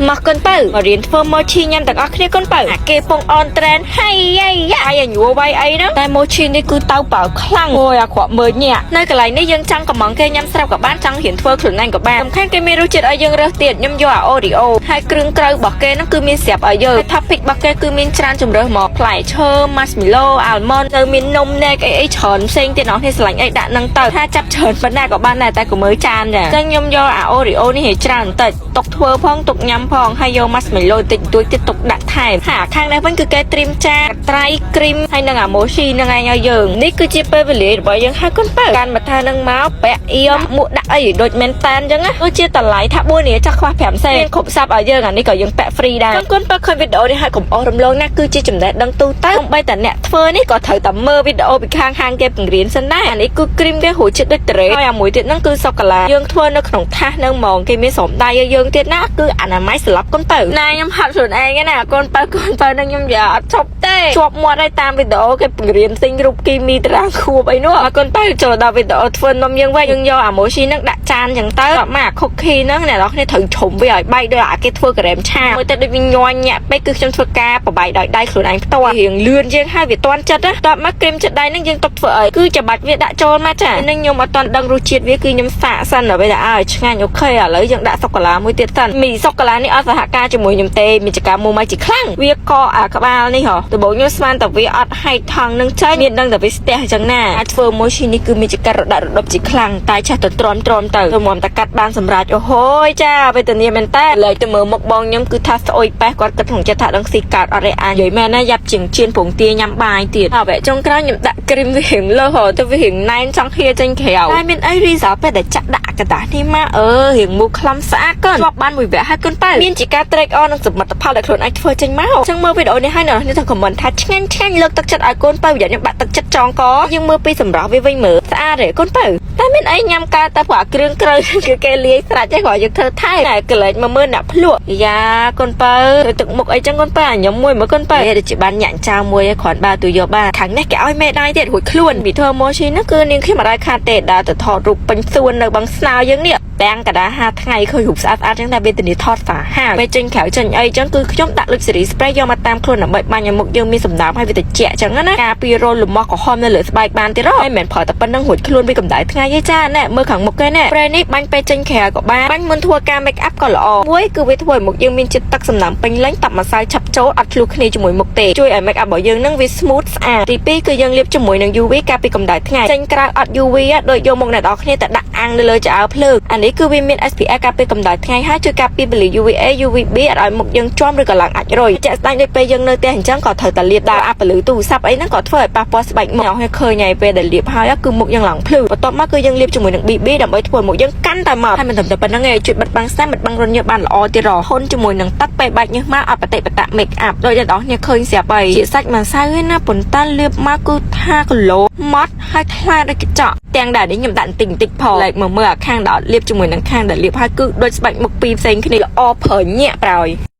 មកកូនបើមករៀនធ្វើ mochi ញ៉ាំទាំងអស់គ្នាកូនបើអាគេពង on trend ហើយយាយយ៉ាយញួរវាយអីហ្នឹងតែ mochi នេះគឺតៅបើខ្លាំងអូយអាក្រក់មើលញាក់នៅកន្លែងនេះយើងចង់កំងគេញ៉ាំស្រាប់ក៏បានចង់រៀនធ្វើខ្លួនឯងក៏បានសំខាន់គេមានរសជាតិឲ្យយើងរើសទៀតខ្ញុំយកអា Oreo ហើយគ្រឿងក្រៅរបស់គេហ្នឹងគឺមានស្រាប់ឲ្យយើងហើយ topping របស់គេគឺមានច្រើនជម្រើសមកផ្លែឈើ marshmallow almond នៅមាននំនែកអីអីច្រើនផ្សេងទៀតអ្នកនេះស្រឡាញ់អីដាក់ហ្នឹងទៅថាចាប់ច្រើនប៉ុណ្ណាក៏បានដែរតែក៏មើលចានចាអញ្ចឹងខ្ញុំយកអា Oreo នេះឲ្យច្រើនបន្តិចទុកធ្វើផងទុកញ៉ាំផងហើយយក marshmallow តិចបន្តួចទៀតទុកដាក់ថែមហើយអាខាងនេះវិញគឺគេត្រៀមចានត្រៃគ្រីមហើយនិងអា mochi ហ្នឹងឯងឲ្យយើងនេះគឺជាពេលវេលារបស់យើងហើយកូនបើកាន់មកថានឹងមកពាក់អៀមមួកដាក់អីដូចមែនតានអញ្ចឹងណាដូចជាតម្លៃថា4រៀលចាស់ខ្វះ5សេនមានគ្រប់សັບឲ្យយើងអានេះក៏យើងពាក់ free ដែរកូនបើឃើញវីដេអូនេះហើយកុំអស់រំលងណាគឺជាចំណេះដឹងទូទៅសូម្បីតែអ្នកធ្វើនេះក៏ត្រូវតែមើលវីដេអូពីខាងហាងគេបង្រៀនសិនដែរអានេះគឺគ្រីមគេរសជាតិដូចតរេហើយអាមួយទៀតហ្នឹងគឺសូកូឡាយើងធ្វើនៅក្នុងថាសនឹងហ្មងគេមានស្រោមដៃឲ្យយើងទៀតណាគឺអនាម័យស្លាប់កូនបើណាខ្ញុំហាត់ខ្លួនឯងណាកូនបើកូនបើនឹងខ្ញុំនិយាយអត់ឈប់ទេជាប់មាត់ហើយតាមវីដេអូគេបង្រៀនទិញរូបគីមីតារាងខួបអីនោះអរគុណបើចូលដល់វីដេអូធ្វើនំយើងវិញយើងយកអា mochi ហ្នឹងដាក់ចានចឹងទៅមកអា cookie ហ្នឹងអ្នកនរគ្នាត្រូវជ្រុំវាឲ្យបែកដូចអាគេធ្វើការ៉េមឆាមួយទៅដូចវាញ័រញាក់ពេកគឺខ្ញុំធ្វើការបបែកដោយដៃខ្លួនឯងផ្ទាល់រៀងលឿនជាងហើយវាតន់ចិត្តណាតបមកគ្រីមចិត្តដៃហ្នឹងយើងទុកធ្វើអីគឺច្បាច់វាដាក់ចូលមកចានឹងខ្ញុំអត់តន់ដឹងរសជាតិវាគឺខ្ញុំសាកសិនដល់ពេលតែឲ្យឆ្ងាញ់ OK ឥឡូវយើងដាក់សូកូឡាមួយទៀតសិនមីសូកូឡានេះអត់សហការជាមួយខ្ញុំទេមានចការមួយមកជាខ្លាំងវាកកអាក្បាលនេះហ៎ដំបូងខ្ញុំស្មានតែវាអត់ហែកថង់នឹងចេញមានដឹងតែវាស្ទះអញ្ចឹងណាអាចធ្វើមួយឈីនេះគឺមានចការរដាក់រដប់ជាខ្លាំងតែឆេះទៅទ្រាំទ្រាំទៅទៅមុំតែកាត់បានសម្រាប់អូហូយចាវេទនាមែនតើលេចទៅមើលមុខបងខ្ញុំគឺថាស្អុយប៉េះគាត់គិតក្នុងចិត្តថាដឹងស៊ីកើតអត់ទេអាចនិយាយមែនណាយ៉ាប់ជាងជៀនពងទាញ៉ាំបាយទៀតហើយវគ្គចុងក្រោយខ្ញុំដាក់គ្រីមវារៀងលើសទៅវារៀងណែនចង់ហៀចេញក្រៅតែមានអីរីសាពេលដែលចាក់ដាក់កដាស់នេះមកអឺរៀងមូខ្លំស្អាតកូនជាប់បានមួយវគ្គហើយកូនប៉ៅមានជាការត្រេកអរនឹងសមិទ្ធផលដែលខ្លួនឯងធ្វើចេញមកចឹងមើលវីដេអូនេះហើយអ្នកនរត្រូវ comment ថាឆ្ងាញ់ឆ្ងាញ់លើកទឹកចិត្តឲ្យកូនប៉ៅប្រយ័ត្នខ្ញុំបាក់ទឹកចិត្តចងកយើងមើលពីសម្រស់វាវិញមើលស្អាតទេកូនប៉ៅតែមានអីញ៉ាំកើតតែព្រោះអាគ្រឿងក្រៅគឺគេលាយស្រាច់ឯងគ្រាន់យើងធ្វើថែតែកលែកមកមើលអ្នកភ្លក់យ៉ាកូនប៉ៅទឹកមុខអីចឹងកូនប៉ៅញ៉ាំមួយមើលកូនប៉ៅដូចជាបានញាក់ចៅមួយឯងគ្រាន់បើទូយកបានខាងនេះគេឲ្យមេដៃទៀតរួចខ្លួនពីធ្វើ mochi ហ្នឹងគឺនាងខ្ញុំអត់ឲ្យខាតទេដើរទៅថតរូបពេញសួននៅបឹងស្នោយើងនេះទាំងកដា5ថ្ងៃឃើញរូបស្អាតស្អាតចឹងតែវេទនាថតសាហាវពេលចេញក្រៅចេញអីចឹងគឺខ្ញុំដាក់ luxury spray យកមកតាមខ្លួនដើម្បីបាញ់ឲ្យមុខយើងមានសំណើមហើយវាត្រជាក់ចឹងណាការពីរលលំមាស់ក្រហមនៅលើស្បែកបានទៀតហើយមិនមែនប្រើតែប៉ុណ្្នឹងរួចខ្លួនពីកម្ដៅថ្ងៃទេចាណែមើលខាងមុខគេណែ spray នេះបាញ់ពេលចេញក្រៅក៏បានបាញ់មុនធ្វើការ make up ក៏ល្អមួយគឺវាធ្វើឲ្យមុខយើងមានជាតិទឹកសំណើមពេញលេញតាប់ម្សៅឆាប់ចូលអត់ឆ្លោះគ្នាជាមួយមុខទេជួយឲ្យ make up របស់យើងនឹងវា smooth ស្អាតទី2គឺយើងលាបជាមួយនឹង UV ការពីកម្ដៅថ្ងៃចេញក្រៅអត់ UV ដូចយកមុខអ្នកនរគ្នាទៅដាក់អាំងនៅលើចៅភ្លើងអានេះគឺវាមាន SPF ការពារកម្ដៅថ្ងៃហើយជួយការពារពន្លឺ UVA UVB អត់ឲ្យមុខយើងជាំឬក៏ឡើងអាចរុយជាក់ស្ដែងដូចពេលយើងនៅផ្ទះអញ្ចឹងក៏ត្រូវតែលាបដែរអាពន្លឺទូរស័ព្ទអីហ្នឹងក៏ធ្វើឲ្យប៉ះពាល់ស្បែកមុខអ្នកឃើញហើយពេលដែលលាបហើយគឺមុខយើងឡើងភ្លឺបន្ទាប់មកគឺយើងលាបជាមួយនឹង BB ដើម្បីធ្វើឲ្យមុខយើងកាន់តែមកហើយមិនត្រឹមតែប៉ុណ្្នឹងទេជួយបិទបាំងស្នាមបិទបាំងរន្ធញើសបានល្អទៀតរហុនជាមួយនឹងទឹកពេលបែកញើសមកអត់បតិបតៈ make up ដូចអ្នកនរគ្នាឃើញស្រាប់ហើយជាសាច់ម្សៅឯណាប៉ុន្តែលាបមកគឺថាគីឡូម៉ត់ហើយថ្លាដូចកញ្ចក់ទាំងដែលនេះខ្ញុំដាក់បន្តិចបន្តិចផងឡែកមកមើលអាខាងដែលអត់លាបជាមួយនឹងខាងដែលលាបហើយគឺដូចស្បែកមុខពីរផ្សេងគ្នាល្អប្រើញាក់ប្រោយ។